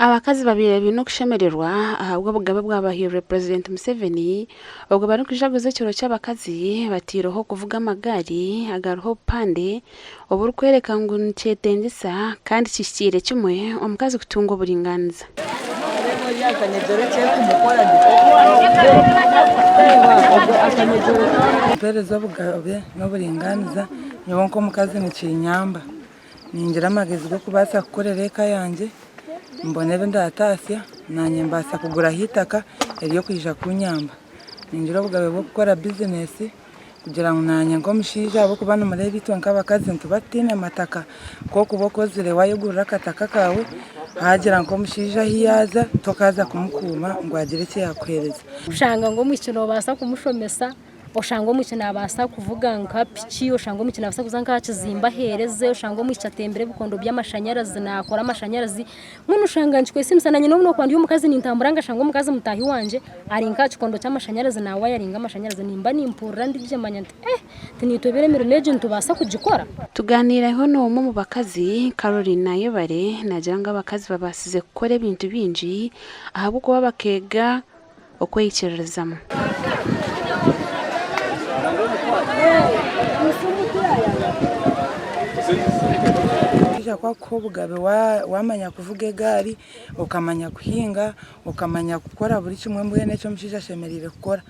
Abakazi babaire baine okushemererwa ahabw'obugabe obwabahairwe Purezidenti Museveni obwo barikujaguza ekiro ky'abakazi bataireho kuvuga amagaari agariho obupande oburikworeka ngu nikyetengyesa kandi kihikiire kimwe omukazi kutunga oburingaaniza. Mpereza obugabe n'oburingaaniza nyowe nk'omukazi nikinyamba. Ningira amagezi g'okubaasa kukorera eka yangye, mbone ebi ndaataasya, naanye mbaasa kuguraho eitaka ery'okwija kunyamba. Ningira obugabe bw'okukora bizinesi kugira ngu naanye nk'omushaija ahabw'okuba nimureeba itwe nk'abakazi nituba tutaine mataka, ku orikuba okozire waayegurira akataka kaawe, haagira nk'omushaija ahu yaaza tokaaza kumukuuma ngu agire eki yaakuheereza. Oshanga ngu omwishiki noobaasa kumushomesa Oshanga omwishiki naabaasa kuvuga nka piki, oshanga omwishiki naabaasa kuza nk'aha kizimbe aheereze, oshanga omwishiki atembire ebikondo by'amashanyarazi naakora amashanyarazi, mbwenu oshanga nikikwesiimisa naanye n'obu nookuba ndi omukazi nintambura nkashanga omukazi mutaahi wangye ari nk'aha kikondo ky'amashanyarazi naawayaringa amashanyarazi nimba nimpurira ndi gye manya nti eh ti naitwe emirimo egi nitubaasa kugikora. Tugaaniireho n'omwe omu bakazi, Caroline Nayebare, naagira ngu abakazi babaasize kukora ebintu bingi ahabw'okuba bakeega okweyikiririzamu. Omushaija ku akuha obugabe wamanya kuvuga egaari, okamanya kuhinga, okamanya kukora buri kimwe mbwenu eki omushaija ashemereire kukora,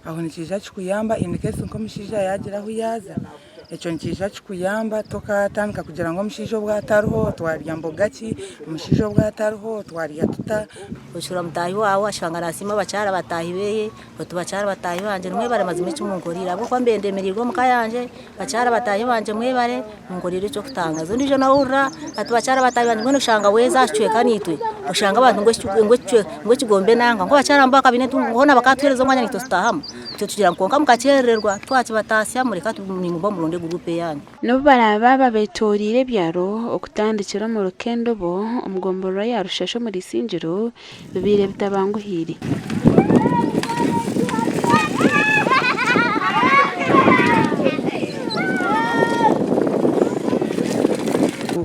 aho nikiija kikuyamba in case nk'omushaija yaagira ahu yaaza. Ekyo nikiija kikuyamba tokatandika kugira ngu omushaija obu atariho twarya mboga ki, omushaija obu atariho twarya tuta. Oshura mutaahi waawe ashanga nasiima abakyara bataahi beye oti bakyara bataahi bangye nimwebare mazima eki munkoreire ahabw'okuba mbaire ndemereirwe omuka yangye bakyara bataahi bangye mwebare munkoreire eky'okutangaaza. Ondiijo nawe ohurira ati bakyara bataahi bangye mbwenu oshanga weeza aha kicweka naitwe oshanga abantu ngu ekigombe nanka ngu abakyara bakaba baine hoona bakatuheereza omwanya naitwe tutaahamu. Itwe tugira ngu kwonka mukakyerererwa, twakibataasya mureke nimuguma muronde guruupu eyaanyu. N'obu baraabe aba beetoreire ebyaro okutandikira omu Rukendobo omu gomborora ya Rusheshe omuri Isingiro bibaire bitabanguhiire.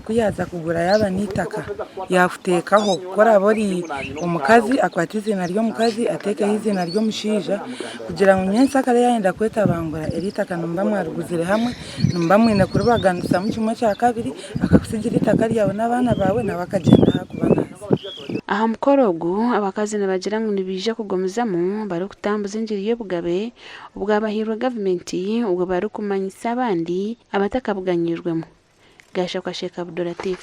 Ku yaaza kugura yaaba n'eitaka yaakuteekaho ku oraabe ori omukazi akwate eiziina ry'omukazi ateekeho eiziina ry'omushaija kugira ngu nyensyakare yaayenda kwetabangura eri eitaka nimuba mwariguzire hamwe nimuba mwine kuribaganisamu kimwe kya kabiri akakutsigira eitaka ryawe n'abaana baawe nawe akagyenda ahakuba naaza. Aha mukoro ogu, abakazi nibagira ngu nibaija kugumizamu barikutambuza engiri y'obugabe obwabahairwe gavumenti obwo barikumanyisa abandi abatakabuganyiirwemu. Gashakwa Sheikh Abdulatif.